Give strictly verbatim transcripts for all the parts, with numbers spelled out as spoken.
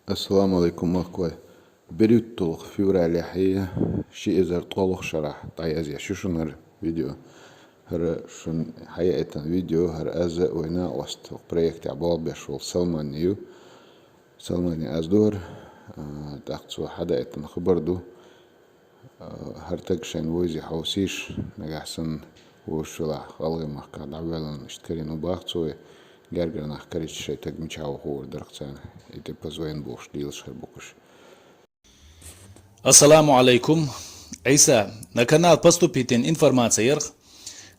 Ассаламу алейкум, махкой. Берут толх феврале хьи, ши эзар ткъолх шарахь дӀаязъеш ю шуна хӀара видео. ХӀара шуна хьаяйтан видео, хӀара аз а вайна ост проекте болх беш вол Салман ю. Салман аз дур, а, тӀаккха цо хьадайтан хабар ду. ХӀара таг шайн войзи хьовсийш, нагахь санна вовшулахь гӀалгӀай махках дӀаваьллан иштта карийна бах цо, гергара нах карийча шайн таг мича ву хуур дарх царна, и тӀе позвонить болуш дийлаш хир бу кхуш. Ассаламу алейкум. Ӏийса, на канал поступитин информация ярх.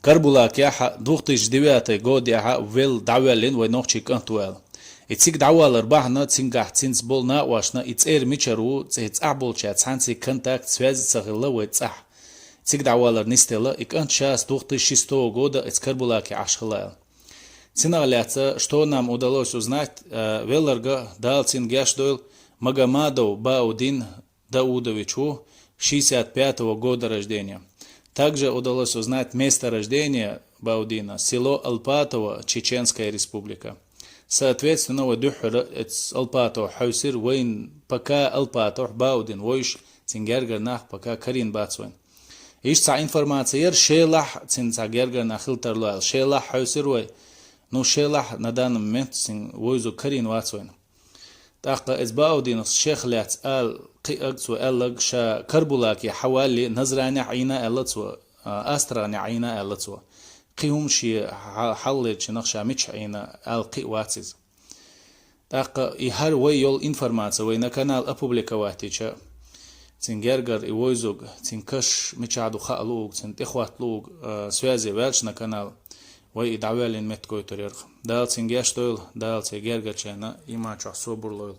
Карбулакехьа двух тысяч девятый годехьа вел дӀаваьллин вай нохчий кӀант ву аьлла. И цига дӀавалар бахьана, цингахь цинца бол накъошна, и цӀер мичар ву, цӀе цӀахь болча цхьанций контакт, связь ца хилла вай цӀахь. Цига дӀавалар нистелла, и кӀант шас двух тысяч шестого года эц Карбулаке Ӏаш хилла аьлла. Цинах лаьца, что нам удалось узнать, э, велларга, Дала цин геш дойла, Магомадов Баудин Даудович ву, шестьдесят пятого года рождения. Также удалось узнать место рождения Баудина, село Алпатово, Чеченская Республика. Соответственно, вай дуьххьара эц Алпатово хьовсир, вайн пока Алпатово Баудин войш, цин гергара нах пока карийна бац вайн. Иштта цхьа информация яр, шелахь цин цхьа гергара нах хила тарло аьлла. Шелахь хьовсир вай. Ну, шелахь на данный момент цин войзу карийна вац вайн. ТӀаккха эц Баудинах шех лаьцна ала кхиаг цо аьллаг ша Карбулаке хьавалли, Назранехь Ӏийна аьлла цо, а, Астраханехь Ӏийна аьлла цо. Кхин хӀума шен хьа-, хьаллеча нах ша мича Ӏийна ала кхиа вац иза. ТӀаккха и хӀара вай йолу информация вай на канал опубликовать йича, цин гергара и войзуг, цин каш мичахь ду хаа луург, цин тӀехӀотта луург, а, связе ваьлча на канал, вай и дӀаваьллина меттиг гойтур ярх. Дала цин геш дойла, Дала церан гергарчарна иман чохь собар лойла.